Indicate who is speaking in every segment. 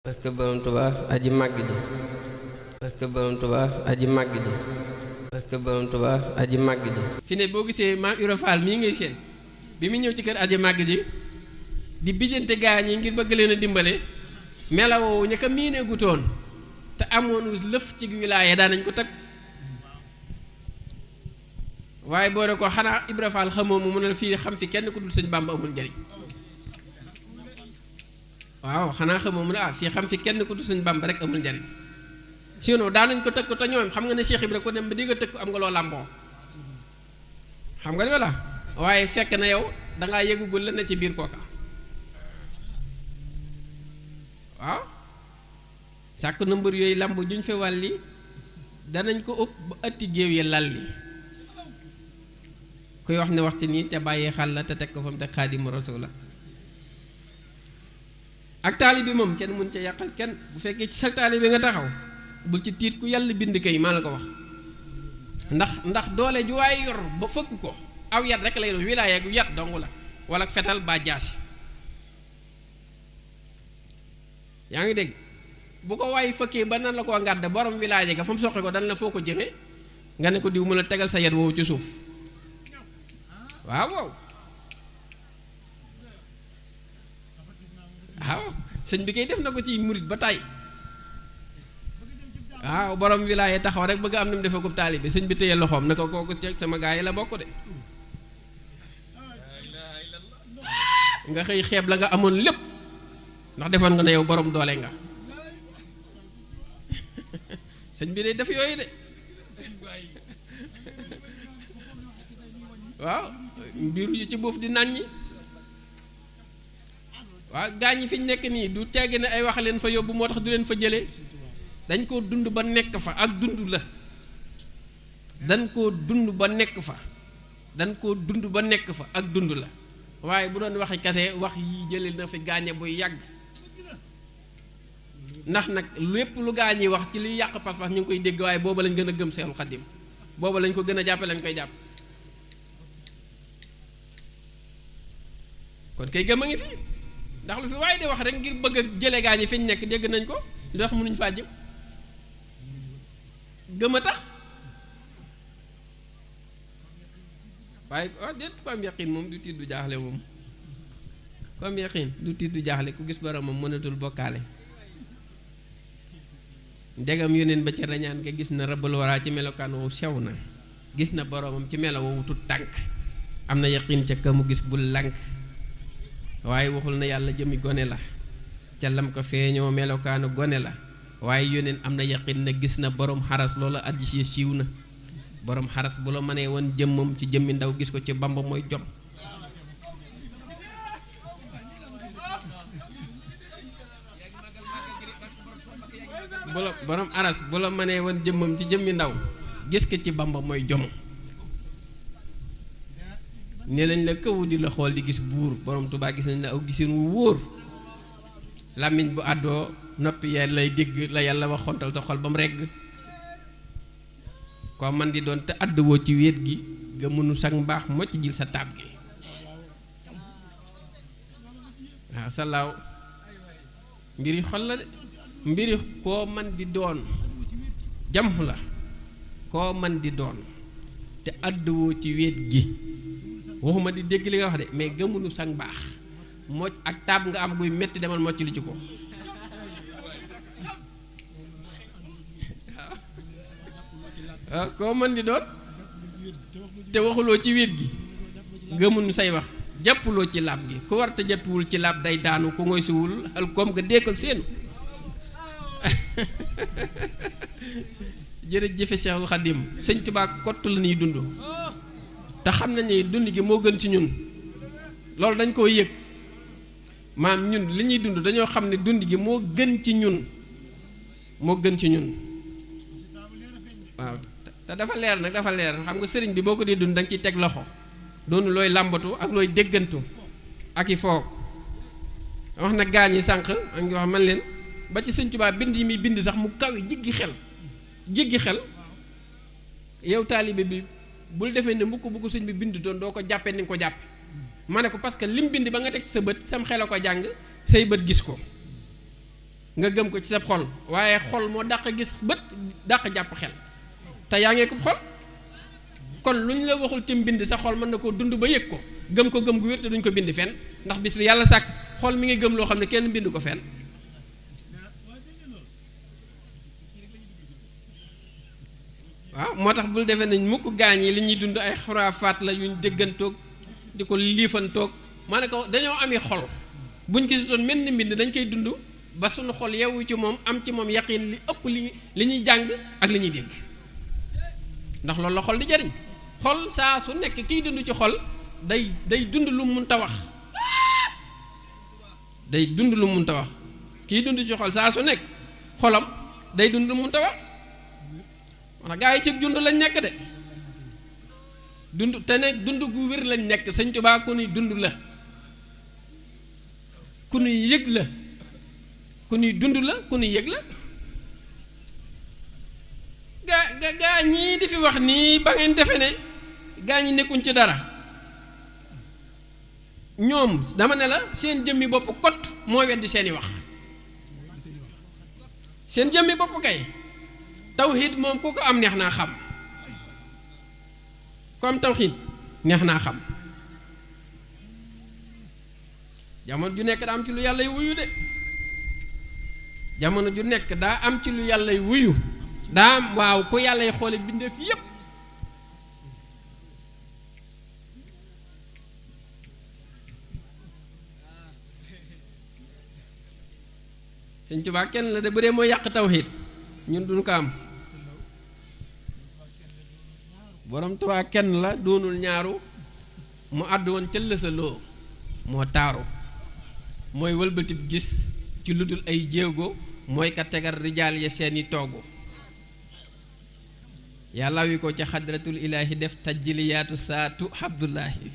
Speaker 1: barke borom Tuubaa aji màgg ji barke borom Tuubaa aji màgg ji barke borom Tuubaa aji màgg ji fi ne boo gisee maam Ibra Fall mii ngay seen bi mu ñëw ci kër aji màgg ji di bijjante gaañ yi ngir bëgg leen a dimbale melawoo ña ko miinee gutoon te amoon lëf ci wilaaya daan nañ ko teg waaye boo ne ko xanaa Ibra Fall xamoo mu mën a fii xam fi kenn ku dul sëñ Bàmba amul njariñ waaw xanaa xamoo mu ne fii xam fi kenn ku dul sëñ Bàmba rek amul njariñ sinon daan nañ ko tëkk te ñoom xam nga ne Cheikh Ibra ko dem ba di nga tëkk am nga loo làmboo xam nga ne walla waaye fekk na yow dangaa yëgugul la ne ci biir kooka waaw sàkk na mbër yooyu làmb juñ fe wàlli danañ ko ëpp ba ëtti géew yi lal li kuy wax ne waxtu nii te bàyyi xal la te teg ko fa mu teg Xaadimu Rasuul la ak taali bi moom kenn mun ca yàqal kenn bu fekkee ci sa taali bi nga taxaw bul ci tiit ku yàlla bind kay maa la ko wax ndax doole ju waaye yor ba fëkk ko aw yat rek lay doon wilaaya gu yat dong la wala fetal ba jaasi yaa ngi dégg bu ko waaye fëkkee ba nan la koo ngàdd borom wilaaya ga fa mu soqe ko dan la foo ko jëme nga ne ko diw mu la tegal sa yat woowu ci suuf waaw waaw sëñ bi kay def na ko ci murit ba tàyyi waaw borom wilaaya taxaw rek bëgg am na mu defee ko taalibe sëñ bi téye loxoom ne ko kooku ci sama gaa yi la bokk de nga xëy xeeb la nga amoon lépp ndax defoon nga ne yow borom doole nga sëñ bi day def yooyu de waaw mbiru yi ci boof di nàññi waaw gaa ñi fi ñu nekk nii du tegg ne ay wax leen fa yóbbu moo tax du leen fa jëlee dañ koo dund ba nekk fa ak dund la dañ koo dund ba nekk fa dañ koo dund ba nekk fa ak dund la waaye bu doon waxi kase wax yi jëlee na fi gaañe buy yàgg ndax nag lépp lu gaa ñi wax ci liy yàq pas-pas ñu ngi koy dégg waaye booba lañ gën a gëm Seexul Xaddim booba lañ ko gën a jàppe lañ koy jàpp kon kay gëm a ngi fi ndax lu fi waaye di wax rek ngir bëgg a jële gaa ñi fi ñu nekk dégg nañ ko li tax mënuñ faa jëm gëm a tax waaye déet ko am yaqin moom du tiit du jaaxle moom ko am yaqin du tiit du jaaxle ku gis boromam mënatul bokkaale ndegam yóneen ba ci rañaan nga gis na rabbal waraa ci melokaan woowu sew na gis na boromam ci melo woowu tut tànk am na yaqin ca ka mu gis bul lànk waaye waxul na yàlla jëmi gone la ca lam ko feeñoo melokaanu gone la waaye yóneen am na yaqin na gis na borom xaras loola addi siiw na borom xaras bu la mënee woon jëmmam ci jëmmi ndaw gis ko ci Bamba mooy jom borom aras bu la mënee woon jëmmam ci jëmmi ndaw gis ko ci Bamba mooy jom ne lañ la këwu di la xool di gis buur borom Tuubaa gis nañ la aw gisin wu wóor làmmiñ bu àddoo noppi ya lay dégg la yàlla wax xontal te xol ba mu regg koo man di doon te àddwoo ci wéet gi nga mënu sag mbaax mocc jil sa taab gi waaw salaaw mbiri xol la de mbiri koo man di doon jam la koo man di doon te àddwoo ci wéet gi waxuma di dégg li nga wax de mais gëmunu sang baax mocc ak taab nga am buy metti demal mocc li ci ko waaw koo mën di doon te waxuloo ci wéet gi gëmunu say wax jàppuloo ci laab gi ku war te jàppiwul ci laab day daanu ku ngoy siwul al koom nga dee ko séenu jërëjëfe Seexul Xaddim sëñ Tuubaa kott la ñuy dund te xam nañ ne dund gi moo gën ci ñun loolu dañ koo yëg maam ñun li ñuy dund dañoo xam ne dund gi moo gën ci ñun moo gën ci ñun waaw te dafa leer nag dafa leer xam nga sëriñ bi boo ko dee dund da nga ciy teg loxo doonu looy làmbatu ak looy déggantu ak i foog wax na gaañ yi sànq a ngi wax man leen ba ci sëñ Tuubaa bind yi muy bind sax mu kaw yi jéggi xel yow taalibe bi bul defee ne mukk bu ko sëñ bi bind doon doo ko jàppee ni nga ko jàppe ma ne ko parce que lim bind ba nga teg ci sa bët sam xel a ko jàng say bët gis ko nga gëm ko ci sa xol waaye xol moo dàq gis bët dàq jàpp xel te yaa ngee ko xol kon lu ñu la waxul ci mbind sa xol mën na koo dund ba yëg ko gëm ko gëm gu wér te duñ ko bind fenn ndax bis bi yàlla sàkk xol mi ngi gëm loo xam ne kenn bind ko fenn waaw moo tax bul defee nañ mukk gaañ yi li ñuy dund ay xuraafaat la yuñ déggantoog di ko liifantoog maa ne ko dañoo ami xol buñ gisutoon mel ni mbind dañ koy dund ba suñu xol yeewu ci moom am ci moom yaqiin li ëpp li ñuy jàng ak li ñuy dégg ndax loolu la xol di jariñ xol saa su nekk kiy dund ci xol day dund lu mu mënta wax day dund lu mu mënta wax kiy dund ci xol saa su nekk xolam day dund lu mu mënta wax wax gaa yi ci dund lañ nekk de dund te ne dund gu wér lañ nekk Sëñ Tuubaa ku nuy dund la ku nuy yëg la ku nuy dund la ku nuy yëg la gaa ñii di fi wax nii ba ngeen defe ne gaa ñi nekkuñ ci dara ñoom dama ne la seen jëmmi bopp kot moo weddi seeni wax seen jëmmi bopp kay tawxiid moom ku ko am neex naa xam ku am tawxiid neex naa xam jamono ju nekk daa am ci lu yàlla wuyu de jamono ju nekk daa am ci lu yàlla wuyu daa am waaw ku yàlla y xoole bindeef yépp Sëñ Tuubaa kenn la de bu dee mooy yàq tawxiid ñun duñ ko am borom Tuubaa kenn la doonul ñaaru mu àddu woon ca lësaloo moo taaru mooy wëlbatib gis ci lu dul ay jéego mooy ka tegal rijaal ya seeni toogu yàlla wi ko ca xadratul ilaahi def tajjiliyaatu saatu Abdullahi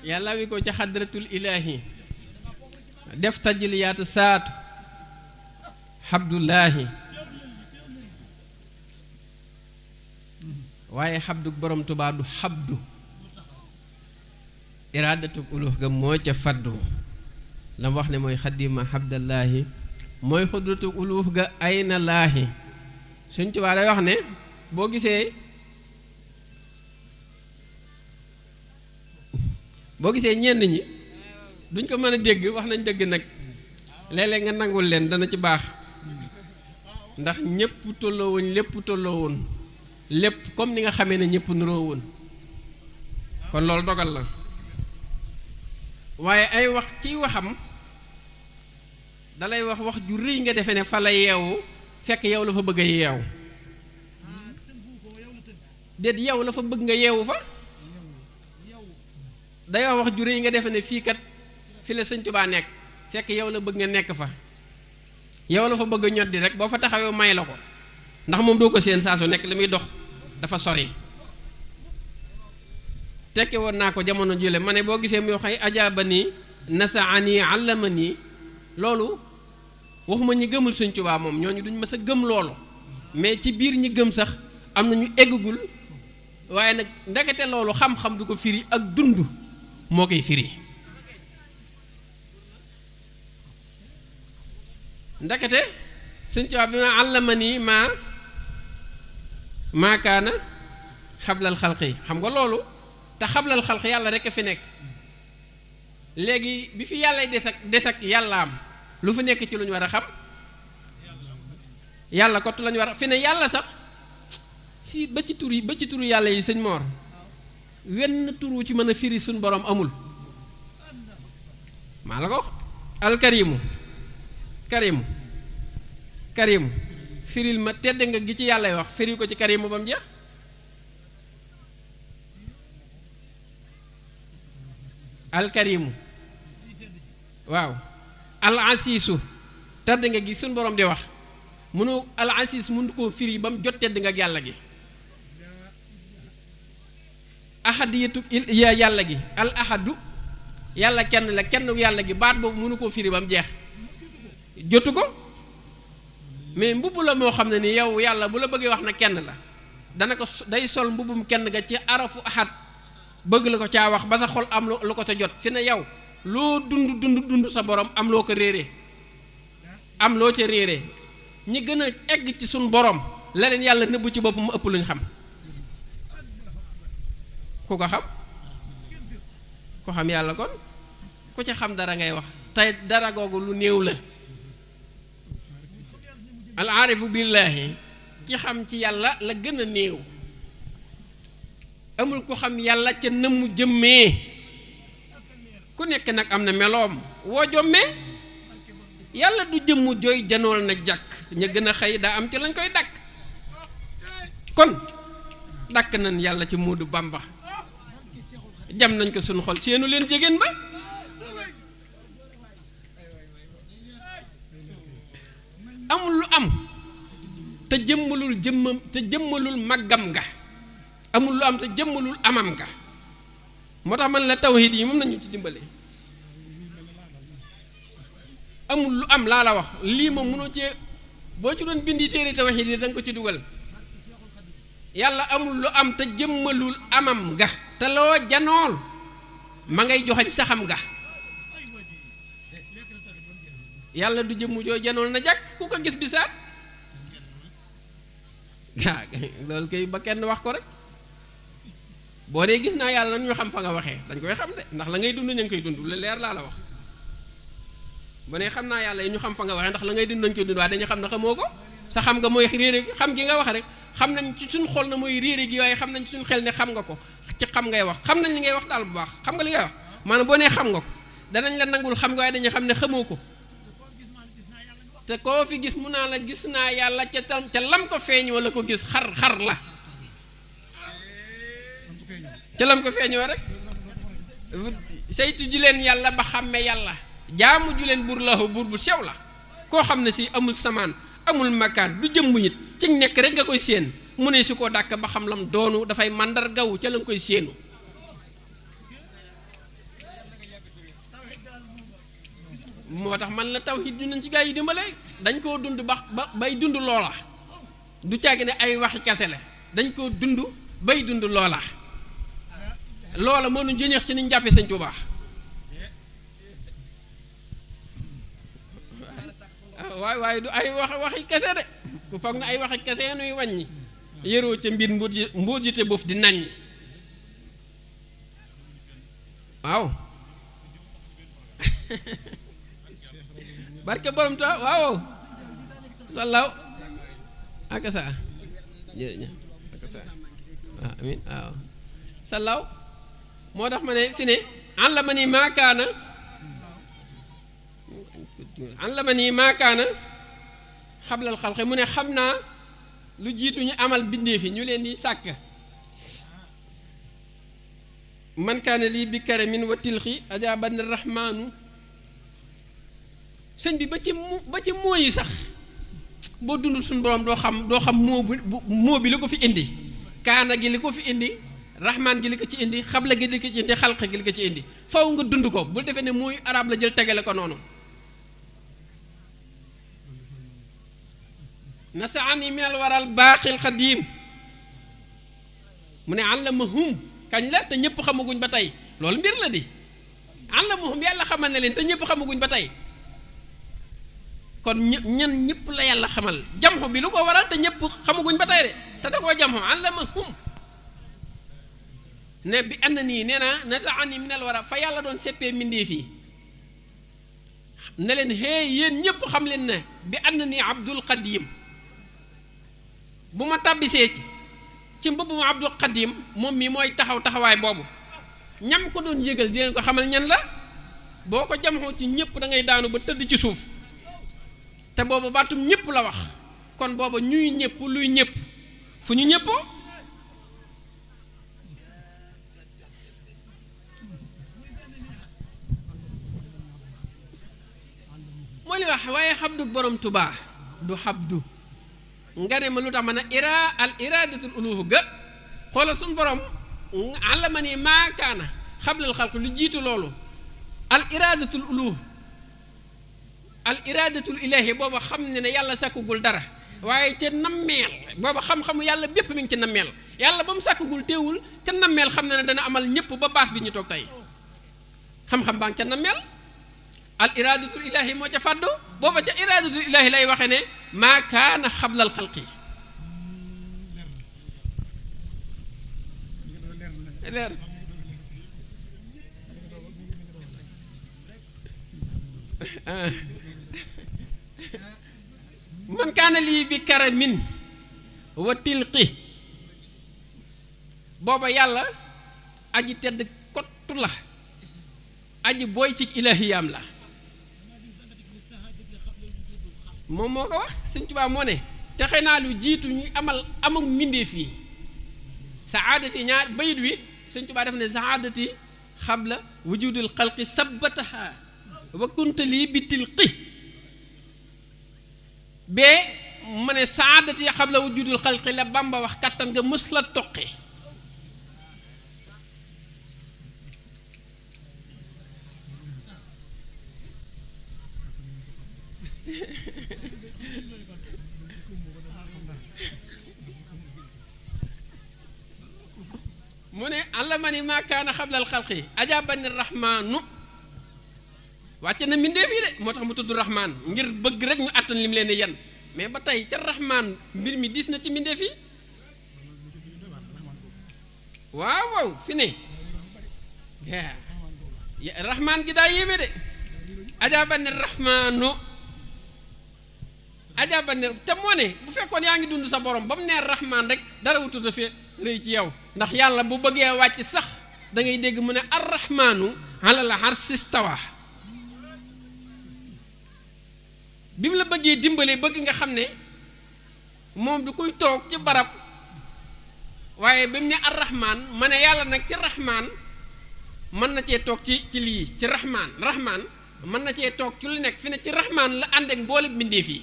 Speaker 1: yàlla wi ko ca xadratul ilaahi def tajliyaatu saatu Abdullahi waaye xabdu borom Tuubaa du xabdu iraadatu uluh ga moo ca faddu la wax ne mooy xadima Abdullahi mooy xudratu uluh ga ay na laahi Sëñ Tuubaa day wax ne boo gisee ñenn ñi duñ ko mën a dégg wax nañ dëgg nag léeg-léeg nga nangul leen dana ci baax ndax ñëpp tolloo woon lépp tolloo woon lépp comme ni nga xamee ne ñëpp nuroo woon kon loolu dogal la waaye ay wax ci waxam dalay wax ju rëy nga defe ne fa la yeewu fekk yow la fa bëgg a yeewu déet yow la fa bëgg nga yeewu fa day wax ju rëy nga defe ne fii kat fi la Sëñ Tuubaa nekk fekk yow la bëgg nga nekk fa yow la fa bëgg a ñoddi rek boo fa taxawee may la ko ndax moom doo ko seen saa su nekk li muy dox dafa sori tekke woon naa ko jamono jële ma ne boo gisee muy wax ay ajaaba nii nasaani allama nii loolu waxuma ñi gëmul Sëñ Tuubaa moom ñooñu duñ mës a gëm loolu mais ci biir ñi gëm sax am na ñu eggagul waaye nag ndekete loolu xam-xam du ko firi ak dund moo koy firi ndekete Sëñ Tuubaa bi ma allama nii maa kaana xablal xalqi xam nga loolu te xablal xalqi yàlla rek a fi nekk léegi bi fi yàlla des ak yàllaam lu fi nekk ci lu ñu war a xam yàlla kott lañu war a fi ne yàlla sax si ba ci turu yàlla yi sëñ Mor wenn turu ci mën a firi suñ borom amul maa la ko wax alkarimu karimu firil ma tedd nga gi ci yàllay wax firil ko ci karimu ba mu jeex alkarimu waaw al asiisu tedd nga gi suñ borom di wax mënu al asiis mënu koo firi ba mu jot tedd nga ak yàlla gi ahadiyatu yàlla gi al ahadu yàlla kenn la kenn yàlla gi baat boobu mënu koo firi ba mu jeex jotu ko mais mbubb la moo xam ne ni yow yàlla bu la bëggee wax na kenn la dana ko day sol mbubbum kenn ga ci arafu ahad bëgg la ko caa wax ba sa xol am lu ko ca jot fi ne yow loo dund sa borom am loo ko réeree am loo ca réeree ñi gën a egg ci suñ borom leneen yàlla nëbbu ci boppam mu ëpp luñ xam ku ko xam ku xam yàlla kon ku ca xam dara ngay wax tey dara googu lu néew la al aarifu billaahi ci xam ci yàlla la gën a néew amul ku xam yàlla ca nëmmu jëmmee ku nekk nag am na meloom woo jommee yàlla du jëmmu jooy janool na jàkk ña gën a xëy daa am ci lañ koy dakk kon dakk nañ yàlla ci Moodu Bamba jam nañ ko suñu xol seenu leen jigéen ba amul lu am te jëmmalul màggam nga amul lu am te jëmmalul amam nga moo tax man la tawhid yi moom nañu ci dimbale amul lu am laa la wax lii moom mënoo cee boo ci doon bindi téere tawhid yi danga ko ci dugal yàlla amul lu am te jëmmalul amam nga te loo janool ma ngay joxañ saxam nga yàlla du jëmmu joo janool na jàkk ku ko gis bisaat waa loolu kay ba kenn wax ko rek boo dee gis naa yàlla ñu xam fa nga waxee dañ koy xam de ndax la ngay dund ñu ngi koy dund lu leer laa la wax bu ne xam naa yàlla yi ñu xam fa nga waxee ndax la ngay dund nañ koy dund waaye dañu xam na xamoo ko sa xam nga mooy réere gi xam gi nga wax rek xam nañ ci suñ xol na mooy réere gi waaye xam nañ ci suñ xel ne xam nga ko ci xam ngay wax xam nañ li ngay wax daal bu baax xam nga li ngay wax maanaam boo nee xam nga ko danañ la nangul xam nga waaye dañu xam ne xamoo ko te koo fi gis mu naa la gis naa yàlla ca lam ko feeñ wala ko gis xar la ca lam ko feeñoo rek saytu ju leen yàlla ba xàmme yàlla jaamu ju leen buur bu sew la koo xam ne si amul samaan amul makaan du jëmbu nit ci nekk rek nga koy séen mu ne si koo dàkk ba xam lam doonu dafay màndargawu ca la nga koy séenu moo tax man la tawhid du nañ ci gaa yi dimbale dañ koo dund bay dund loola du càgg ne ay waxi kase la dañ koo dund bay dund loola moo nu jëñëx si niñ jàppee Sëñ Tuubaa waaye du ay waxi kese de ku foog na ay waxi kese nuy wàññi yëroo ca mbir mbuut ji te boof di naññi waaw barke borom ta waaw sallaw ak sa jërëjëf ak sa amin waaw sallaw moo tax ma ne fi ne allamani maakaana xablal xalqi mu ne xam naa lu jiitu ñu amal bindee fi ñu leen di sàkk man kaana lii bi karamin wa tilxi ajaban rahmaanu sëñ bi ba ci mooyi sax boo dundul suñu borom doo xam moo bi li ko fi indi kaana gi li ko fi indi rahmaan gi li ko ci indi xabla gi li ko ci indi xalq gi li ko ci indi faw nga dund ko bu defee ne mooy arab la jël tegale ko noonu nasaani minal waral baaxil xadiim mu ne allamahum kañ la te ñëpp xamaguñ ba tey loolu mbir la di allamahum yàlla xamal na leen te ñëpp xamaguñ ba tey kon ñan ñëpp la yàlla xamal jamxu bi lu ko waral te ñëpp xamaguñ ba tey de te da koo jamxu allamahum ne bi ànd nii nee naa nasaani minal waral fa yàlla doon seppee mbindéef yi ne leen hey yéen ñëpp xam leen ne bi ànd nii abdul qadim bu ma tàbbisee ci mbubbum abdul qadim moom mi mooy taxawaay boobu ñam ko doon yëgal di leen ko xamal ñan la boo ko jamxoo ci ñëpp da ngay daanu ba tëdd ci suuf te boobu baatum ñëpp la wax kon booba ñuy ñëpp luy ñëpp fu ñu ñëppoo moo li wax waaye xabdu borom Tuubaa du xabdu nga ne ma lu tax ma ne al iradatul uluhu ga xoolal suñu borom allamani maa kaana xablal xalq lu jiitu loolu al iradatul uluh al iradatul ilahi booba xam ne ne yàlla sàkkugul dara waaye ca nammeel booba xam-xamu yàlla bépp mi ngi ci nammeel yàlla ba mu sàkkugul teewul ca nammeel xam ne ne dana amal ñëpp ba baas bi ñu toog tey xam-xam baa ngi ca nammeel al iradatul ilahi moo ca fàddu booba ca iradatul ilahi lay waxe ne maa kaana xablal xalqi leer man kaana lii bi karamin wa tilqi booba yàlla aji tedd kottu la aji booy ci ilahiyaam la moom moo ko wax Sëñ Tuubaa moo ne te xëy naa lu jiitu ñu amul mbindeef yi saadati ñaar bayit wi Sëñ Tuubaa def ne saadati xabla wujudul xalqi sabbataha wa kunta lii bi tilqi bee mu ne saadati xabla wujudul xalqi la Bamba wax kattan nga mës la toqi mu ne allamani maa kaana xablal xalqi ajabani rahmaanu wàcce na mbindeef yi de moo tax mu tudd rahmaan ngir bëgg rek ñu àttan lim leen di yan mais ba tey ca rahmaan mbir mi diis na ci mbindeef yi waaw waaw fi ne rahmaan gi daa yéeme de ajabani rahmaanu ajabani te moo ne bu fekkoon yaa ngi dund sa borom ba mu nee rahmaan rek dara wutu dafee rëy ci yow ndax yàlla bu bëggee wàcc sax da ngay dégg mu ne arrahmaanu alal arsi stawa bi mu la bëggee dimbale bëgg nga xam ne moom du koy toog ci barab waaye bi mu ne arrahmaan ma ne yàlla nag ci rahmaan mën na cee toog ci lii ci rahmaan mën na cee toog ci lu nekk fi ne ci rahmaan la ànd ak mboolem mbindeef yi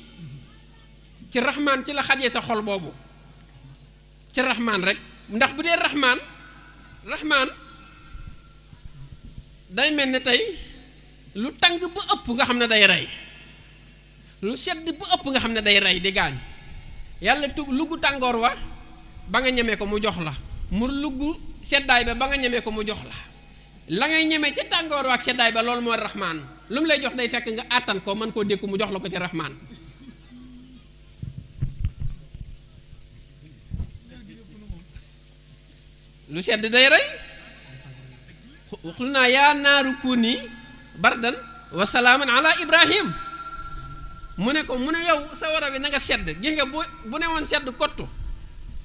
Speaker 1: ci rahmaan ci la xajee sa xol boobu ci rahmaan rek ndax bu dee rahmaan day mel ne tey lu tàng bu ëpp nga xam ne day rey lu sedd bu ëpp nga xam ne day rey di gaañ yàlla luggu tàngoor wa ba nga ñemee ko mu jox la mu luggu seddaay ba ba nga ñemee ko mu jox la ngay ñemee ca tàngoor wa ak seddaay ba loolu mooy rahmaan lu mu lay jox day fekk nga àttan ko mën koo dékku mu jox la ko ci rahmaan lu sedd day rey xul naa yaa naaru kuuni bardan wa salaaman ala ibrahim mu ne yow sa wara bi na nga sedd gis nga bu ne woon sedd kottu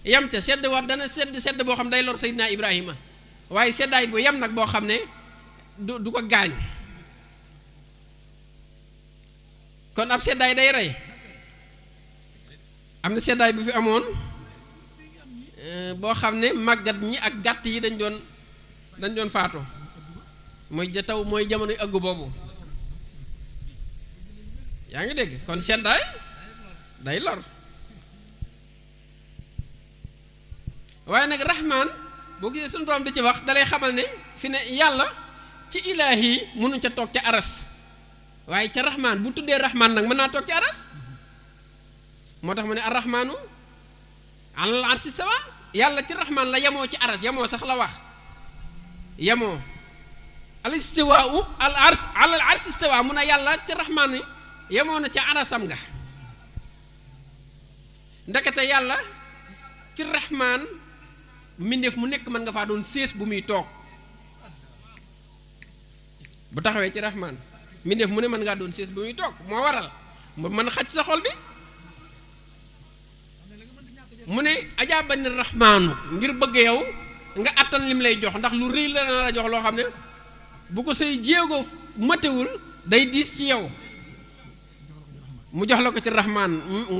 Speaker 1: yam ca sedd war dana sedd boo xam day lor Seydina Ibrahima waaye seddaay bu yam nag boo xam ne du ko gaañ kon ab seddaay day rey am na seddaay bu fi amoon boo xam ne màggat ñi ak gàtt yi dañ doon faatu mooy mooy jamono ëgg boobu yaa ngi dégg kon seddaay day lor waaye nag rahmaan boo gisee suñu doom di ci wax dalay xamal ne fi ne yàlla ci ilaahi mënuñ ca toog ca aras waaye ca rahmaan bu tuddee rahmaan nag mën naa toog ca aras moo tax mu ne arrahmaanu alal arsi stawa yàlla ci rahmaan la yemoo ci aras yemoo sax la wax yemoo al istiwaau al ars alal arsi stawa mu ne yàlla ci rahmaan yi yemoo na ca arasam nga ndekete yàlla ci rahmaan mbindeef mu nekk mën nga faa doon sées bu muy toog bu taxawee ci rahmaan mbindeef mu ne mën ngaa doon sées bu muy toog moo waral mu mën a xaj sa xol bi mu ne ajaabani rahmaanu ngir bëgg yow nga attan lim lay jox ndax lu rëy la na la jox loo xam ne bu ko say jéego matewul day diis ci yow mu jox la ko ci rahmaan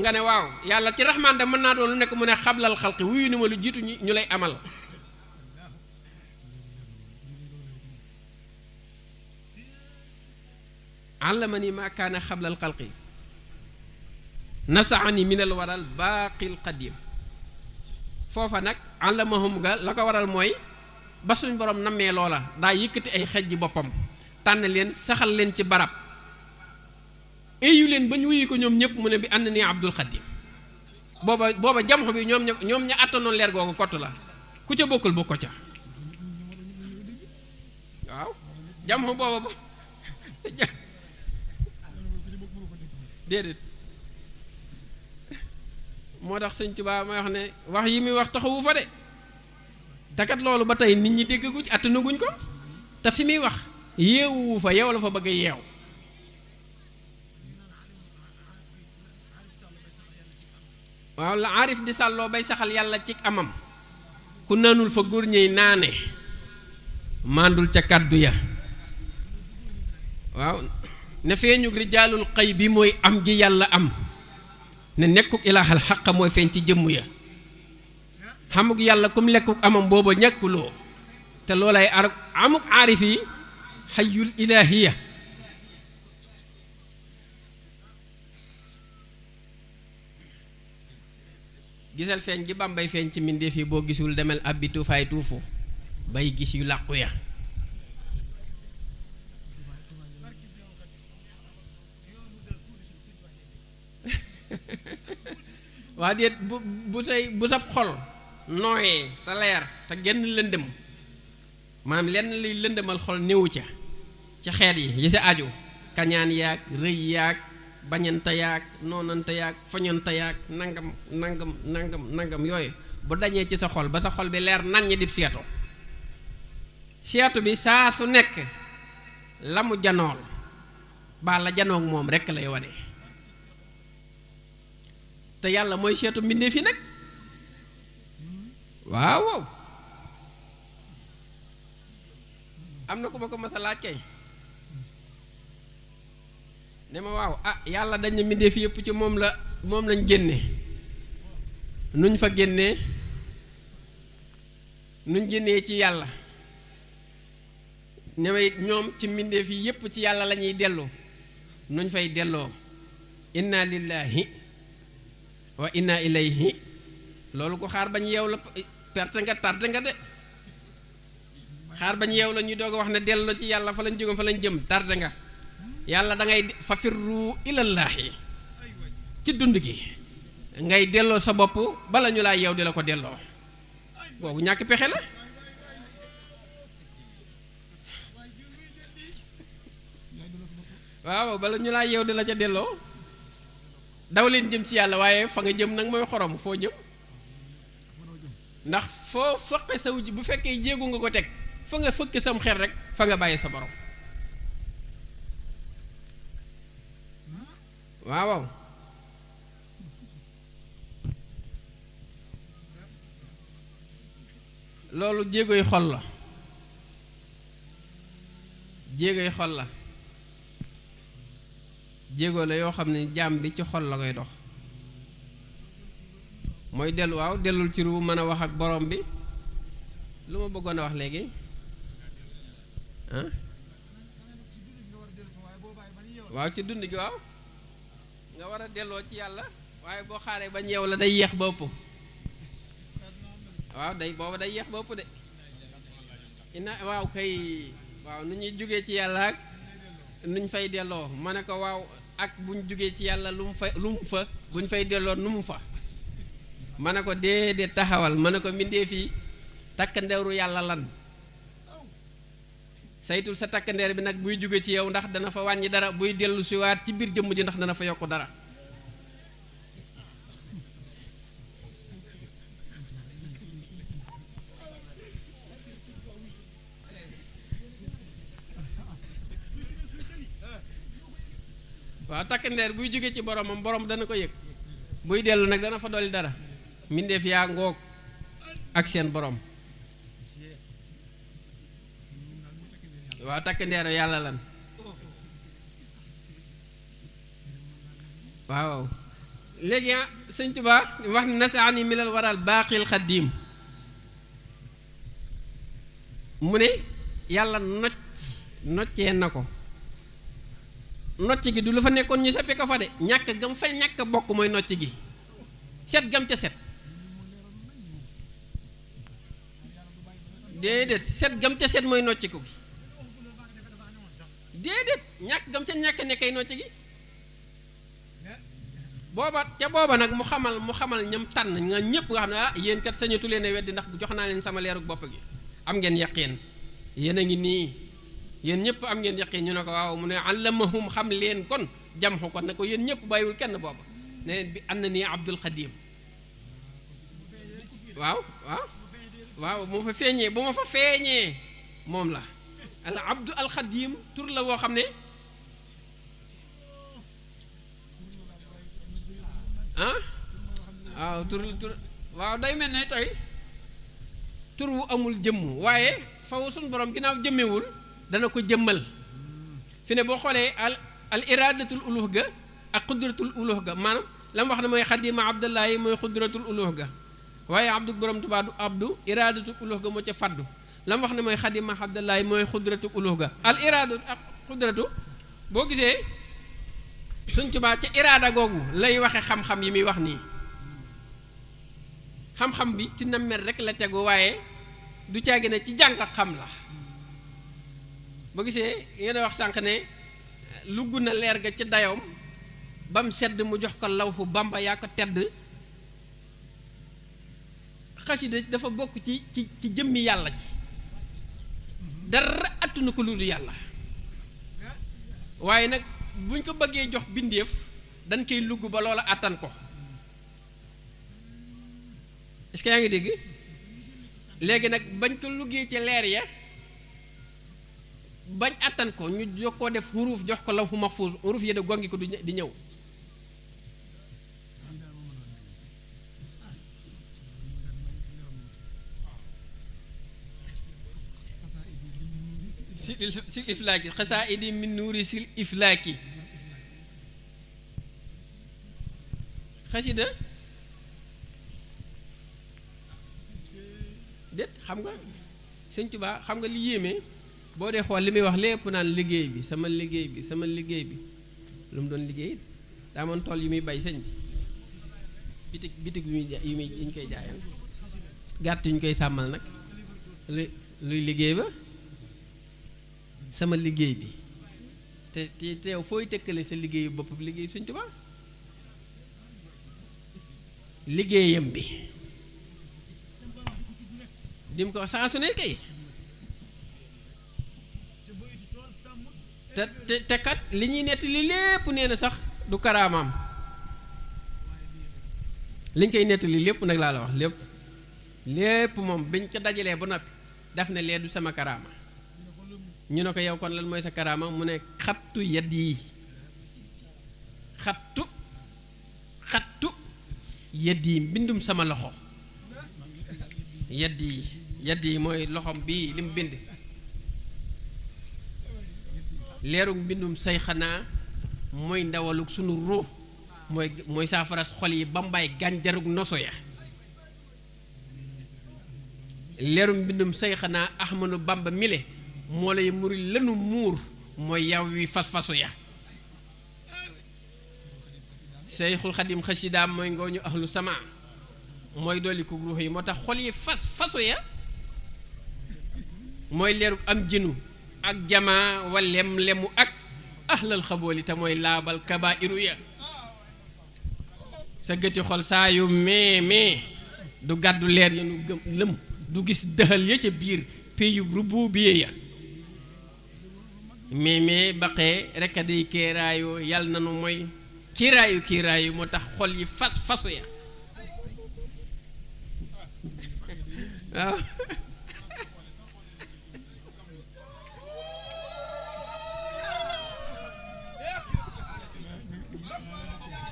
Speaker 1: nga ne waaw yàlla ci rahmaan de mën naa doon lu nekk mu ne xablal xalqi wuyu ni ma lu jiitu ñu lay amal allamani maa kaana xablal xalqi nasaani minal waral baaqil qadim foofa nag allamahum nga la ko waral mooy ba suñ borom nammee loola daa yëkkati ay xejji boppam tànn leen saxal leen ci barab éyu leen ba ñu wuyu ko ñoom ñëpp mu ne bi ànd nii Abdul Xadim booba jamxo bi ñoom ña attanoon leer googu kott la ku ca bokkul bokk ko ca waaw jamxo booba ba déedéet moo tax Sëñ Tuubaa may wax ne wax yi muy wax taxawu fa de takat loolu ba tey nit ñi déggaguñ attanaguñ ko te fi muy wax yeewu fa yow la fa bëgg a yeew waaw la aarif di sàlloo bay saxal yàlla ci amam ku naanul fa góor ñey naane màndul ca kàddu ya waaw ne feeñu rijaalul xëy bi mooy am gi yàlla am ne nekkuk ilaahal xaq mooy feeñ ci jëmm ya xamuk yàlla kum lekkuk amam booba ñàkkuloo te loolay amuk aarif yi xayyul ilaahiya gisal feeñ gi Bàmbay feeñ ci mbindéef yi boo gisul demel abbi tuufaay tuufu bay gis yu làqu ya waa déet bu sab xol nooyee te leer te genn lëndëm maanaam lenn liy lëndëmal xol néewu ca ci xeet yi sa aju kañaan yaag rëy yaag bañante yaag noonante yaag foñante yaag nangam yooyu bu dañee ci sa xol ba sa xol bi leer naññ dib seetu bi saa su nekk la mu janool ba la janoog moom rekk lay wane te yàlla mooy seetu mbindeef yi nag waaw am na ku ma ko mas a laaj kay ne ma waaw yàlla dañ ne mbindeef yëpp ci moom lañ génne nuñ fa génnee nuñ génnee ci yàlla ne ma it ñoom ci mbindeef yi yëpp ci yàlla la ñuy dellu nuñ fay delloo inna lillahi wa inna ilayhi loolu ko xaar bañ yeew la perte nga tardé nga de xaar bañ yeew la ñuy doog a wax ne delloo ci yàlla fa lañ jóge fa lañ jëm tardé nga yàlla da ngay fa firru ilallaahi ci dund gi ngay delloo sa bopp bala ñu laa yeew di la ko delloo boobu ñàkk pexe la waaw bala ñu laa yeew di la ca delloo daw leen jëm ci yàlla waaye fa nga jëm nag mooy xorom foo jëm ndax foo fëqe saw ji bu fekkee jéegu nga ko teg fa nga fëkk sam xel rek fa nga bàyyi sa borom waaw loolu jéegoy xol la jéego la yoo xam ne jaam bi ci xol la koy dox mooy dellul ci ru mën a wax ak borom bi lu ma bëggoon a wax léegi waaw ci dund gi waaw nga war a delloo ci yàlla waaye boo xaaree bañ yeew la day yeex ba ëpp waaw booba day yeex ba ëpp de waaw kay waaw nu ñuy jógee ci yàlla ak nuñ fay delloo ma ne ko waaw ak buñ jógee ci yàlla lu mu fa buñ fay delloo nu mu fa ma ne ko déedéet taxawal ma ne ko mbindee fii takkandeeru yàlla lan saytul sa takkandeer bi nag buy jóge ci yow ndax dana fa wàññi dara buy dellu si waat ci biir jëmm ji ndax dana fa yokk dara waaw takkandeer buy jóge ci boromam borom dana ko yëg buy dellu nag dana fa dolli dara mbindeef yaa ngoog ak seen borom waaw takkandeeru yàlla lan waaw léegi sëñ Tuubaa wax ne nasaani milal waral baaqil xaddiim mu ne yàlla noccee na ko nocc gi du lu fa nekkoon ñu seppi ko fa de ñàkk gam fa ñàkk bokk mooy nocc gi set gam ca set déedéet set gam ca set mooy nocciku gi déedéet ñàkk gam ca ñàkk nekkay nocci gi booba nag mu xamal ñam tànn nga ñëpp nga xam ne yéen kat sañatu leen a weddi ndax jox naa leen sama leerug bopp gi am ngeen yaqeen yéen a ngi nii yéen ñëpp am ngeen yaqeen ñu ne ko waaw mu ne allamahum xam leen kon jamxu kon ne ko yéen ñëpp bàyyiwul kenn booba ne leen bi ànd na nii Abdul Xadim waaw bu ma fa feeñee moom la al Abdu al Xadim tur la woo xam ne waaw tur waaw day mel ne tey tur wu amul jëmm waaye faw suñu borom ginnaaw jëmmewul dana ko jëmmal fi ne boo xoolee al iradatul uluh ga ak xudratul uluh ga maanaam la mu wax ne mooy xadima abdullahi mooy xudratul uluh ga waaye abdu borom Tuubaa du abdu iradatul uluh ga moo ca faddu la mu wax ne mooy xadima abdullahi mooy xudratul uluh ga al iradu ak xudratu boo gisee Sëñ Tuubaa ca iraada googu lay waxe xam-xam yi muy wax nii xam-xam bi ci nammel rek la tegu waaye du caagi ne ci jàng ak xam la boo gisee ngeen wax sànq ne lugg na leer ga ci dayoom ba mu sedd mu jox ko lawhu Bamba yaa ko tedd xasida dafa bokk ci jëmmi yàlla ci dara attunu ko lu dul yàlla waaye nag buñ ko bëggee jox bindeef dañ koy lugg ba loola attan ko est-ce que yaa ngi dégg léegi nag bañ ko luggee ci leer ya bañ attan ko ñu jox ko def xuruuf jox ko lawhu mahfuus xuruuf yi de gongi ko di ñëw sil iflaaki xasaa idi min nuuri sil iflaaki xasida déet xam nga Sëñ Tuubaa xam nga li yéeme boo dee xool li muy wax lépp naan liggéey bi sama liggéey bi lu mu doon liggéey daa moon tool yu muy bay sëñ bi bitig yu ñu koy jaayal gàtt yu ñu koy sàmmal nag luy liggéey ba sama liggéey bi te teew fooy tëkkale sa liggéeyu bopp liggéey Sëñ Tuubaa liggéeyam bi dim ko saa su ne kay te kat li ñuy nettali lépp nee na sax du karaamaam liñ koy nettali lépp nag laa la wax lépp moom biñ ko dajalee ba noppi daf ne lee du sama karaama ñu ne ko yow kon lan mooy sa karaama mu ne xattu yad yi xattu yad yi mbindum sama loxo yad yi mooy loxom bii li mu bind leerug mbindum say xanaa mooy ndawalug sunu ruux mooy saafaras xol yi bambaay gànjarug noso ya leerug mbindum say xanaa Ahmadu Bamba mile moo lay muri lanu muur mooy yaw wi fas-fasu ya Seyxul Xadim xasidaam mooy ngooñu ahlu sama mooy dolli ko ruux yi moo tax xol yi fasu ya mooy leerug am jënu ak jamaa wa lem-lemu ak ahlal xabooli te mooy laabal kabaa'iru ya sa gëti xol saa yu mee du gàddu leer ya nu gëm lëm du gis dëxal ya ca biir péyu rububiya ya mais baqee rekk a day kéeraayoo yàlla nanu mooy kiiraayu moo tax xol yi fasu ya waaw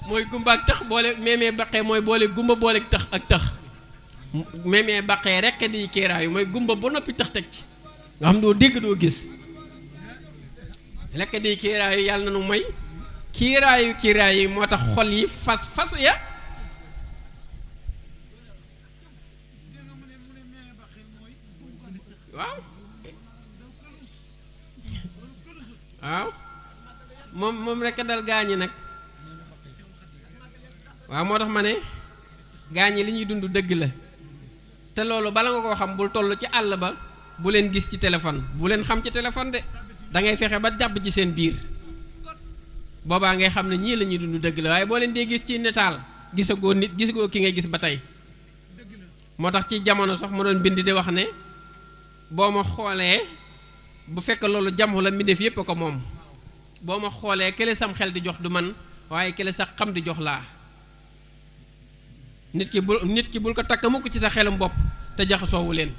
Speaker 1: mooy gumba ak tax boole meemee baqee mooy boole gumba boole tax ak tax meemee baqee rekk di kéeraayu mooy gumba ba noppi tax teg ci nga xam doo dégg doo gis rekk di kéeraayu yàlla na nu may kiiraayu moo tax xol yi fasu ya waaw moom rekk dal gaañi nag waaw moo tax ma ne gaañi li ñuy dund dëgg la te loolu bala nga koo xam bul toll ci àll ba bu leen gis ci téléphone, bu leen xam ci téléphone de da ngay fexe ba jàpp ci seen biir boobaa ngay xam ne ñii la ñuy dund dëgg la waaye boo leen dee gis ci netaal gisagoo nit gisagoo ki ngay gis ba tey. moo tax ci jamono sax mu doon bind di wax ne boo ma xoolee bu fekk loolu jamu la mbindeef yépp a ko moom boo ma xoolee kële sam xel di jox du man waaye kële sax xam di jox laa nit ki bul ko takk mukk ci sa xelum bopp te jaxasoowu leen.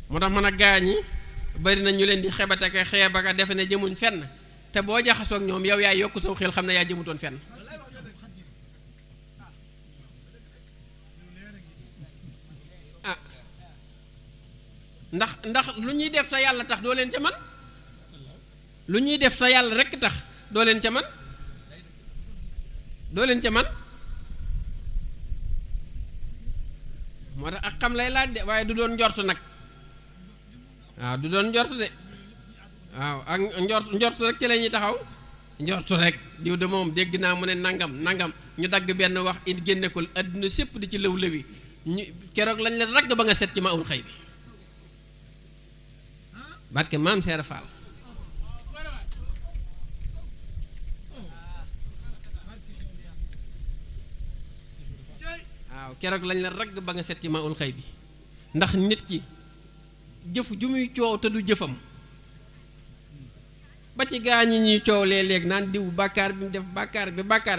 Speaker 1: moo tax mën a gaañi bari na ñu leen di xebate ka xeeba ka defe ne jëmuñ fenn te boo jaxasoo ak ñoom yow yaay yokk saw xel xam ne yaa jëmutoon fenn. ah ndax lu ñuy def sa yàlla tax doo leen ca man lu ñuy def sa yàlla rekk tax doo leen ca man moo tax ak xam lay laaj de waaye du doon njort nag waaw du doon njort de waaw ak njort rek ci la ñuy taxaw njort rek diw de moom dégg naa mu ne nangam ñu dagg benn wax it génne ko àdduna sépp di ci lëw-lëwi ñu keroog lañ la ragg ba nga set ci ma ul xëy bi barke maam Seera Faal waaw keroog lañ la ragg ba nga set ci ma ul xëy bi ndax nit ki jëf ju muy coow te du jëfam ba ci gaa ñi ñuy coow léeg-léeg naan diw bàkkaar bi mu def bàkkaar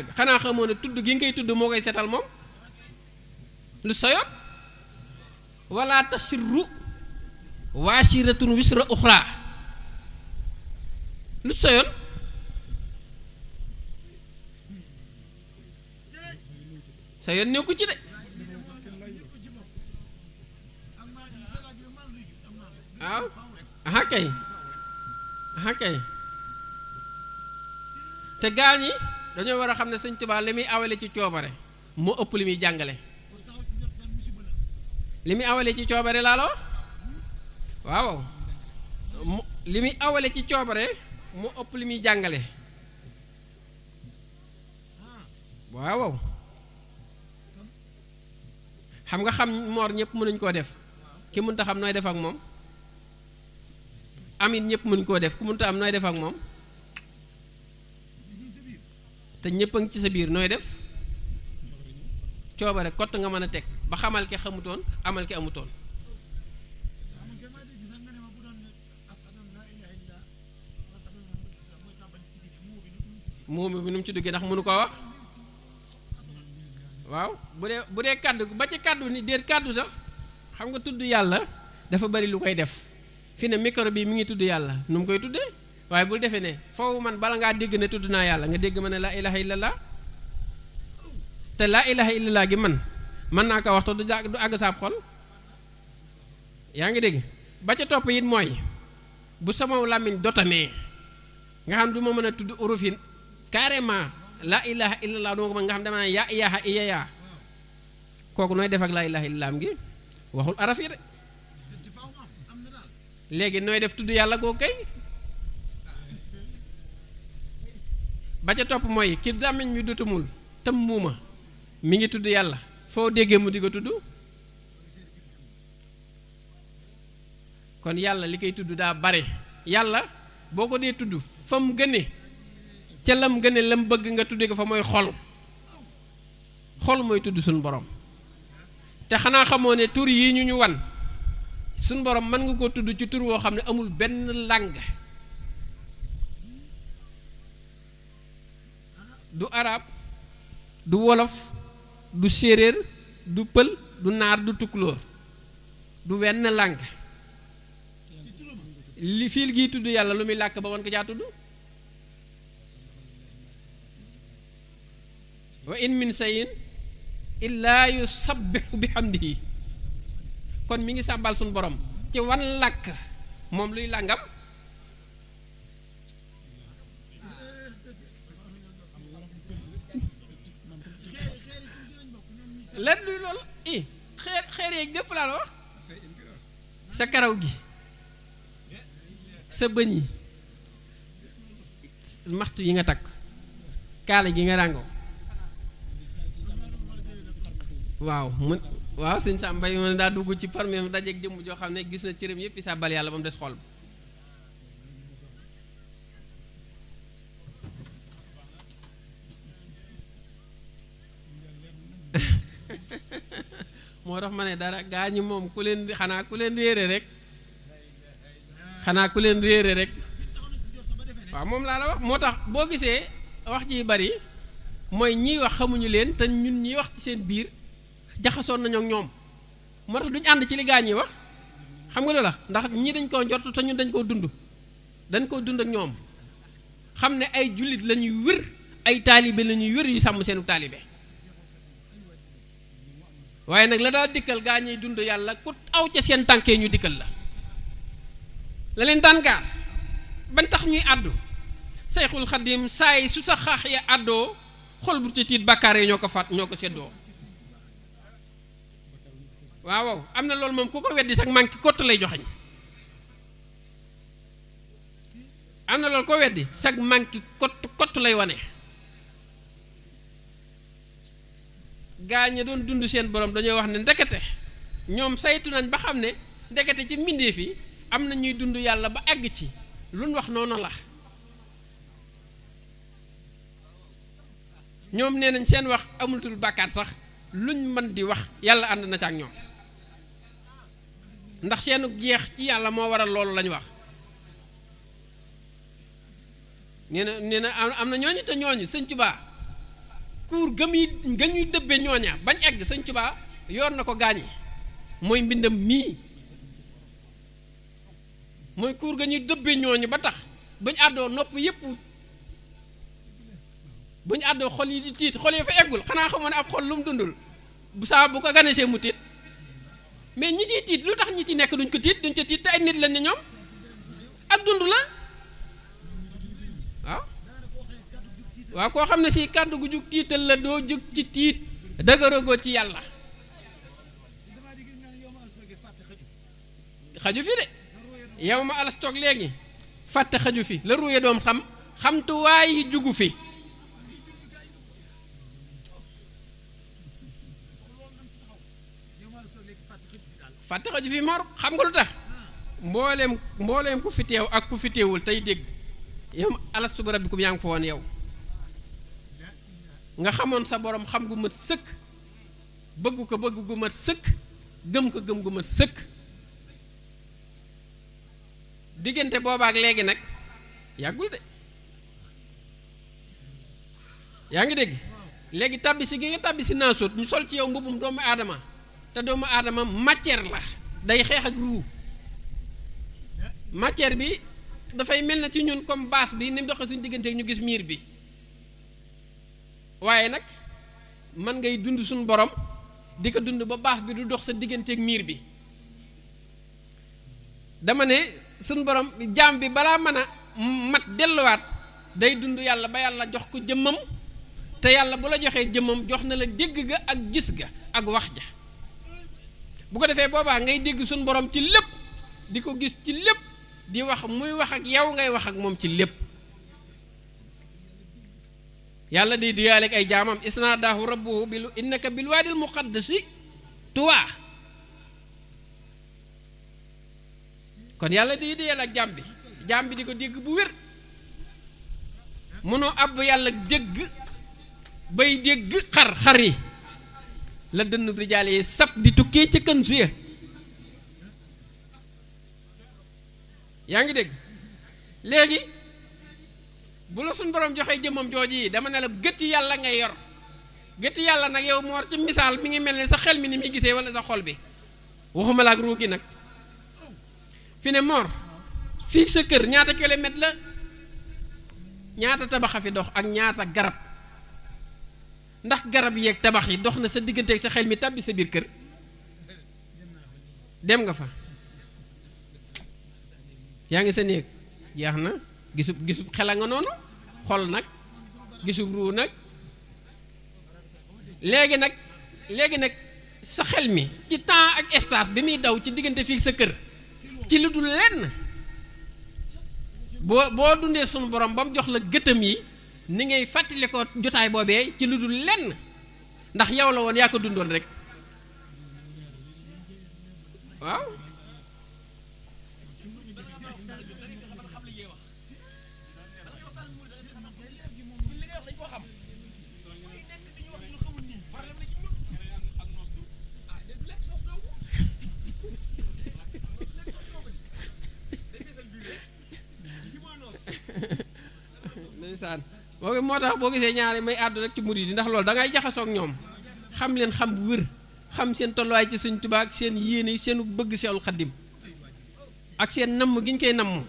Speaker 1: bi xanaa xamoo ne tudd gi ngay tudd moo koy setal moom lu soyoon wala tasirru waasiratun wisra uxra lu soyoon sa yoon nekku ci de waaw aha kay te gaa ñi dañoo war a xam ne Sëñ Tuubaa li muy awale ci coobare moo ëpp li muy jàngale li muy awale ci coobare laa la wax waaw li muy awale ci coobare moo ëpp li muy jàngale waaw xam nga xam moor ñëpp mënuñ koo def ki mënta xam nooy def ak moom amin ñëpp mënuñ koo def ku mënta am nooy def ak moom te ñëpp a ngi ci sa biir nooy def coobare kott nga mën a teg ba xamal ki xamutoon amal ki amutoon moomu bi nu mu ci duggee ndax mënu koo wax waaw bu dee kàddu ba ci kàddu ni déet kàddu sax xam nga tudd yàlla dafa bari lu koy def fi ne micro bi mi ngi tudd yàlla nu mu koy tuddee waaye bul defee ne foofu man bala ngaa dégg ne tudd naa yàlla nga dégg ma ne laa ilaha illallah te laa ilaha illallah gi man mën naa ko wax te du àgg saab xol yaa ngi dégg ba ca topp it mooy bu sama làmmiñ dotamee nga xam du ma mën a tudd urufin carrément laa ilaha illallah du ma ko mën nga xam dama ne yaa iyaha iyaya kooku nooy def ak laa ilaha illallah gi waxul araf yi de léegi nooy def tudd yàlla goo kay ba ca topp mooy ki làmmiñ mi dotamul tam muuma mi ngi tudd yàlla foo déggee mu di ko tudd kon yàlla li koy tudd daa bare yàlla boo ko dee tudd fa mu gëne ca lam gëne lam bëgg nga tudde ko fa mooy xol mooy tudd suñu borom te xanaa xamoo ne tur yi ñu wan suñu borom mën nga ko tudd ci tur woo xam ne amul benn langue du arab du wolof du séeréer du pël du naar du tukulóor du wenn langue li fiil gii tudd yàlla lu muy làkk ba mën ko caa tudd wa in min sayin illaa yusabbihu bihamdihi kon mi ngi sàbbal suñu borom ci wan làkk moom luy làngam lan luy loolu xeer yeeg gépp laa la wax sa karaw gi sa bëñ yi maxtu yi nga takk kaala gi nga ràngoo waaw waaw sëñ Sam Mbaye ma daa dugg ci parmi dajeeg jëmm joo xam ne gis na cëram yëpp sàbbal yàlla ba mu des xol bi moo tax ma ne dara gaa ñi moom ku leen réere rek waaw moom laa la wax moo tax boo gisee wax ji bari mooy ñiy wax xamuñu leen te ñun ñiy wax ci seen biir jaxasoon nañu ak ñoom moo tax duñ ànd ci li gaa ñi wax xam nga loola ndax ñii dañ koo njort te ñun dañ koo dund ak ñoom xam ne ay jullit la ñuy wér ay taalibe la ñuy wér yu sàmm seenu taalibe waaye nag la daa dikkal gaa ñiy dund yàlla ku aw ca seen tànkee ñu dikkal la leen daan gaar bañ tax ñuy àddu Sayxul Xadim saay su sa xaax ya àddoo xol bu ci tiit bàkkaar yi ñoo ko seddoo waaw am na loolu moom ku ko weddi sax manqué kott lay joxeñ am na loolu ko weddi sax manqué kott lay wane gaa ña doon dund seen borom dañoo wax ne ndekete ñoom saytu nañ ba xam ne ndekete ci mbindeef yi am na ñuy dund yàlla ba àgg ci luñ wax noonu la ñoom nee nañ seen wax amulatul bàkkaar sax luñ mën di wax yàlla ànd na ca ak ñoom ndax seenu jeex ci yàlla moo waral loolu lañu wax nee na am na ñooñu te ñooñu sëñ Tuubaa kuur ga ñuy dëbbe ñooña bañ egg sëñ Tuubaa yor na ko gaañi mooy mbindam mii mooy kuur ga ñuy dëbbe ñooñu ba tax bañ àddoo nopp yépp buñ àddoo xol yi di tiit xol yi fa eggul xanaa xamoon ne ab xol lu mu dundul bu saa bu ko ganesee mu tiit mais ñi ciy tiit lu tax ñi ci nekk duñ ko tiit duñ ca tiit te ay nit lañ ne ñoom ak dund la waaw koo xam ne si kàddu gu jug tiital la doo jug ci tiit dëgërëgoo ci yàlla xaju fi de yow ma alas toog léegi fàtte xaju fi la ruuye doom xamtuwaay yi jugu fi fàtte xaju fi mor xam nga lu tax mbooleem ku fi teew ak ku fi teewul tey dégg yow alastu bi rabbikum yaa ngi fa woon yow nga xamoon sa borom xam gu mat sëkk bëgg ko bëgg gu mat sëkk gëm ko gëm gu mat sëkk diggante boobaak léegi nag yàggul de yaa ngi dégg léegi tàbbisi gi nga tàbbisi naasut ñu sol ci yow mbubbum doomu aadama te doomu aadama matière la day xeex ak ruu matière bi dafay mel na ci ñun comme baas bi ni mu doxee suñu diggante ñu gis miir bi waaye nag man ngay dund suñu borom di ko dund ba baas bi du dox sa digganteeg miir bi dama ne suñu borom jaam bi balaa mën a mat delluwaat day dund yàlla ba yàlla jox ko jëmmam te yàlla bu la joxee jëmmam jox na la dégg ga ak gis ga ak wax ja bu ko defee boobaa ngay dégg suñu borom ci lépp di ko gis ci lépp di wax muy wax ak yow ngay wax ak moom ci lépp yàlla day diyaaleeg ay jaamam isnaadaahu rabbuhu bil innaka bil waadil muqaddasi tuwaa kon yàlla day diyaale ak jaam bi di ko dégg bu wér mënoo àbb yàlla dégg bay dégg xar yi la dënn rijaale yi sab di tukkee ca kën suya yaa ngi dégg léegi bu la suñ borom joxee jëmmam jooji yi dama ne la gëtti yàlla ngay yor gëtti yàlla nag yow moor ci misaal mi ngi mel ne sa xel mi ni muy gisee wala sa xol bi waxuma la ak ruu gi nag fi ne moor fii sa kër ñaata kilomètre la ñaata tabax a fi dox ak ñaata garab ndax garab yeeg tabax yi dox na sa digganteeg sa xel mi tàbbi sa biir kër dem nga fa yaa ngi sa néeg jeex na gisub xel a nga noonu xol nag gisub ruu nag léegi nag sa xel mi ci temps ak espace bi muy daw ci diggante fii sa kër ci lu dul lenn boo dundee sunu borom ba mu jox la gëtëm yi ni ngay fàttali ko jotaay boobee ci lu dul lenn ndax yow la woon yaa ko dundoon rek ndeysaan moo tax boo gisee ñaari may àddu rek ci murid yi ndax loolu da ngay jaxasoo ak ñoom xam leen xam bu wér xam seen tolluwaay ci Sëñ Tuubaa ak seen yéene seenu bëgg Seexul Xaddim ak seen namm gi ñu koy namm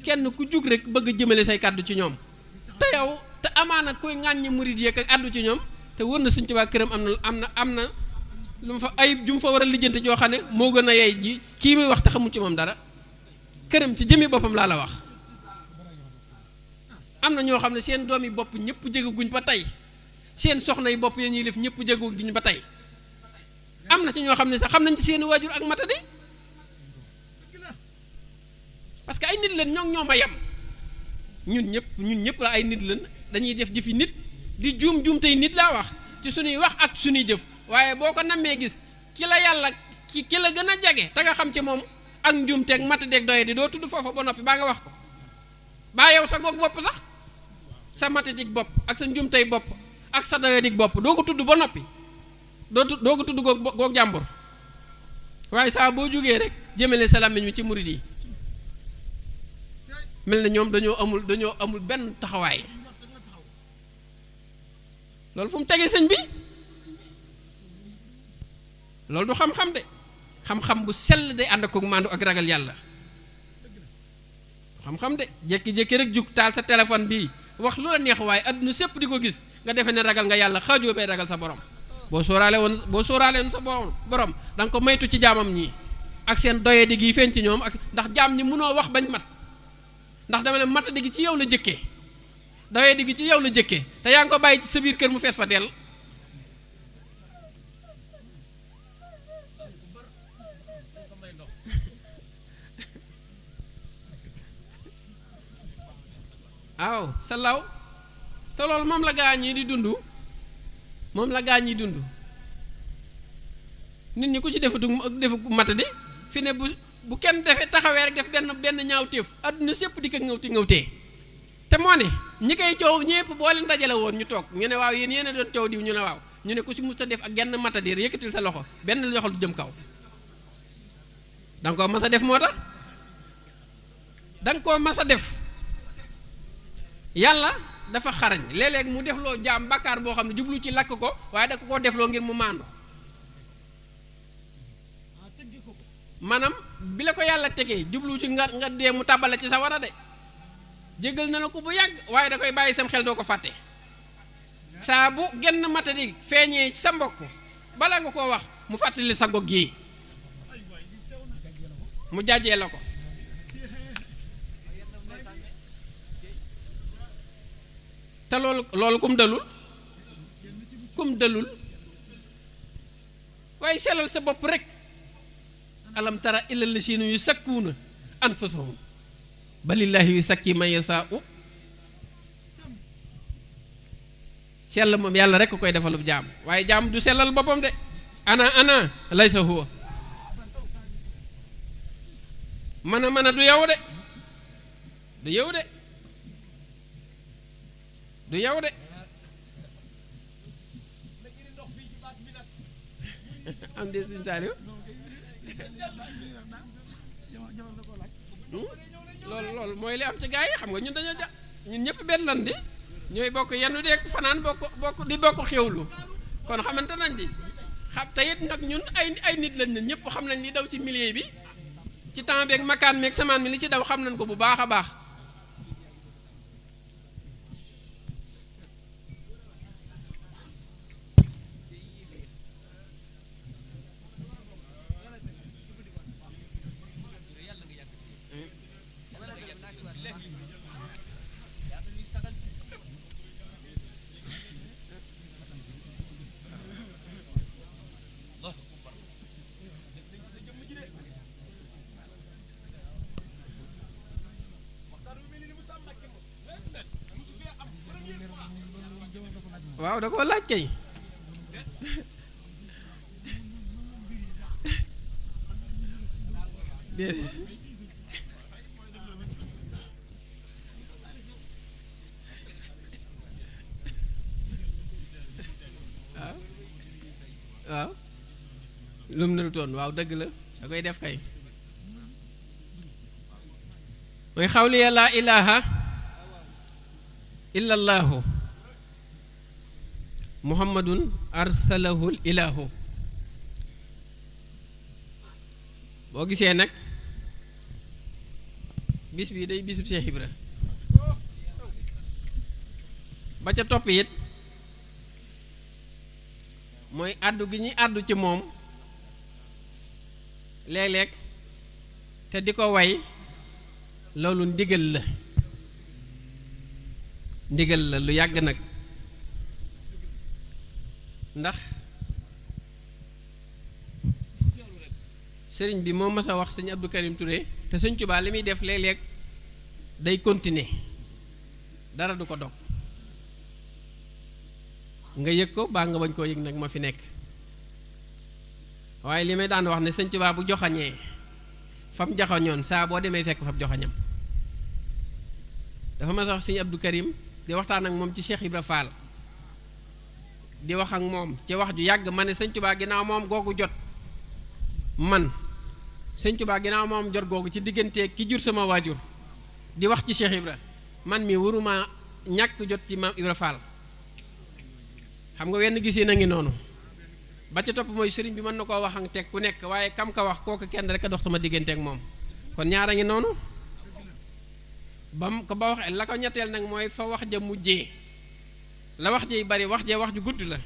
Speaker 1: kenn ku jug rek bëgg a jëmale say kàddu ci ñoom te yow te amaana koy ŋàññi murid yeeg ak àddu ci ñoom te wër na Sëñ Tuubaa këram am na lu mu fa ayib ju mu fa war a lijjante joo xam ne moo gën a yey ji kii muy wax te xamul ci moom dara këram ci jëmi boppam laa la wax. am na ñoo xam ne seen doom yi bopp ñëpp jégaguñ ba tey seen soxna yi bopp ya ñuy def ñëpp jégaguñ ba tey am na ci ñoo xam ne sax xam nañ ci seen waajur ak matadi parce que ay nit leen ñoo ma yem ñun ñëpp la ay nit leen dañuy def jëfi nit di juum tey nit laa wax ci suñuy wax ak suñuy jëf waaye boo ko nammee gis ki la yàlla ki la gën a jege te nga xam ci moom ak njuumteeg matadeeg doye di doo tudd foofa ba noppi baa nga wax ko baa yow sa goog bopp sax sa matadik bopp ak sa njuumtey bopp ak sa doyedik bopp doo ko tudd ba noppi doo ko tudd goog jàmbur waaye saa boo jógee rek jëmale sa làmmiñ mi ci murid yi mel na ñoom dañoo amul benn taxawaay loolu fu mu tegee sëñ bi loolu du xam-xam de xam-xam bu sell day ànd ak maandu ak ragal yàlla xam-xam de jékki-jékki rek jug taal sa téléphone bii wax lu la neex waaye adduna sépp di ko gis nga defee ne ragal nga yàlla xaajoo bay ragal sa borom boo sóoraale woon sa borom da nga ko maytu ci jaamam ñii ak seen doye di gi feeñ ci ñoom ak ndax jaam ñi mënoo wax bañ mat ndax dama ne mat di gi ci yow la jëkkee doye di gi ci yow la jëkkee te yaa ngi ko bàyyi ci sa biir kër mu fees fa dell waaw salaw te loolu moom la gaa ñi di dund nit ñi ku ci defu matadi fi ne bu kenn defee taxawee rek def benn ñaawteef adduna sépp di ko ngawtee te moo ne ñi koy coow ñépp boo leen dajale woon ñu toog ñu ne waaw yéen a doon coow diw ñu ne waaw ñu ne ku ci musta def ak genn matadi yëkkatil sa loxo benn loxo du jëm kaw danga koo mas a def moo tax danga koo mas a def yàlla dafa xarañ léeg-léeg mu defloo jaam bàkkaar boo xam ne jublu ci lakk ko waaye da ko defloo ngir mu maandu maanaam bi la ko yàlla tegee jublu ci nga dee mu tàbbale ci sa war a de jégal na la ko bu yàgg waaye da koy bàyyi sam xel doo ko fàtte saa bu genn matadi feeñee ci sa mbokk bala nga koo wax mu fàttali sa gog yi mu jàjjee la ko te loolu kum dalul waaye selal sa bopp rek alam tara illal lasiina yusakkuuna anfusahum balillaahi yusakki man yasaa'u sell moom yàlla rek koy defalub jaam waaye jaam du sellal boppam de ana laysa huwa mën a du yow de am de Sëñ Saaliw loolu mooy li am ci gaa yi xam nga ñun dañoo ñun ñëpp benn lan di ñooy bokk yenn di ak fanaan bokk xewlu kon xamante nañ di xam te it nag ñun ay nit lañ ne ñëpp xam nañ li daw ci milieu bi ci temps beeg makaan meeg samaan mi li ci daw xam nañ ko bu baax a baax waaw da ko laaj kay waaw lu mu narutoon waaw dëgg la da koy def kay mooy xawliya laa ilaha illallahu muhammadun arsalahul ilahu. boo gisee nag bis bii day bisub Cheikh Ibra ba ca topp it mooy àddu gi ñuy àddu ci moom léeg-léeg te di ko way loolu ndigal la lu yàgg nag ndax sëriñ bi moo mas a wax sëñ Abdou Karim Touré te sëñ Tuubaa li muy def léeg-léeg day continuer dara du ko dog nga yëg ko baa nga bañ koo yëg nag ma fi nekk waaye li may daan wax ne sëñ Tuubaa bu joxañee fam jaxañoon saa boo demee fekk fam joxañam dafa mas a wax sëñ Abdou Karim di waxtaan ak moom ci Cheikh Ibra Fall di wax ak moom ci wax ju yàgg ma ne sëñ Tuubaa ginnaaw moom googu jot man sëñ Tuubaa ginnaaw moom jot googu ci diggante ki jur sama waajur di wax ci Cheikh Ibra man mi waruma ñàkk jot ci maam Ibra Fall xam nga wenn gisee na ngi noonu ba ca topp mooy sëriñ bi mën na koo wax ak teg ku nekk waaye kam ka wax kooku kenn rek a dox sama diggante ak moom kon ñaara ngi noonu bam ko ba waxee la ko ñetteel nag mooy fa wax ja mujjee la wax ji bari wax jee wax ju gudd la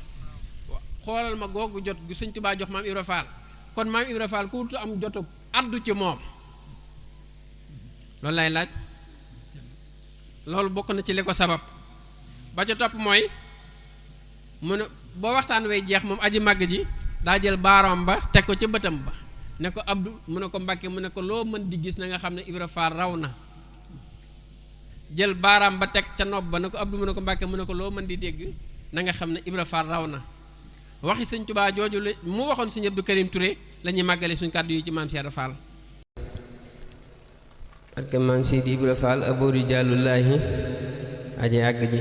Speaker 1: xoolal ma googu jot gu sëñ Tuubaa jox maam Ibra Fall kon maam Ibra Fall ku wutu am jotu addu ci moom loolu lay laaj loolu bokk na ci li ko sabab ba ca topp mooy mu ne boo waxtaan way jeex moom aji màgg ji daa jël baaroom ba teg ko ca bëtam ba ne ko Abdou mu ne ko Mbàkke mu ne ko loo mën di gis na nga xam ne Ibra Fall raw na jël baaraam ba teg ca nopp ba ne ko Abdou mu ne ko Mbàkke mu ne ko loo mën di dégg na nga xam ne Ibra Fall raw na waxi sëñ Tuubaa jooju la mu waxoon sëñ Abdou Karim Touré la ñuy màggale suñ kàddu yi ci maam Cheikh Fall ak maam Sidi Ibra Fall abori jàllullaahi aji àgg ji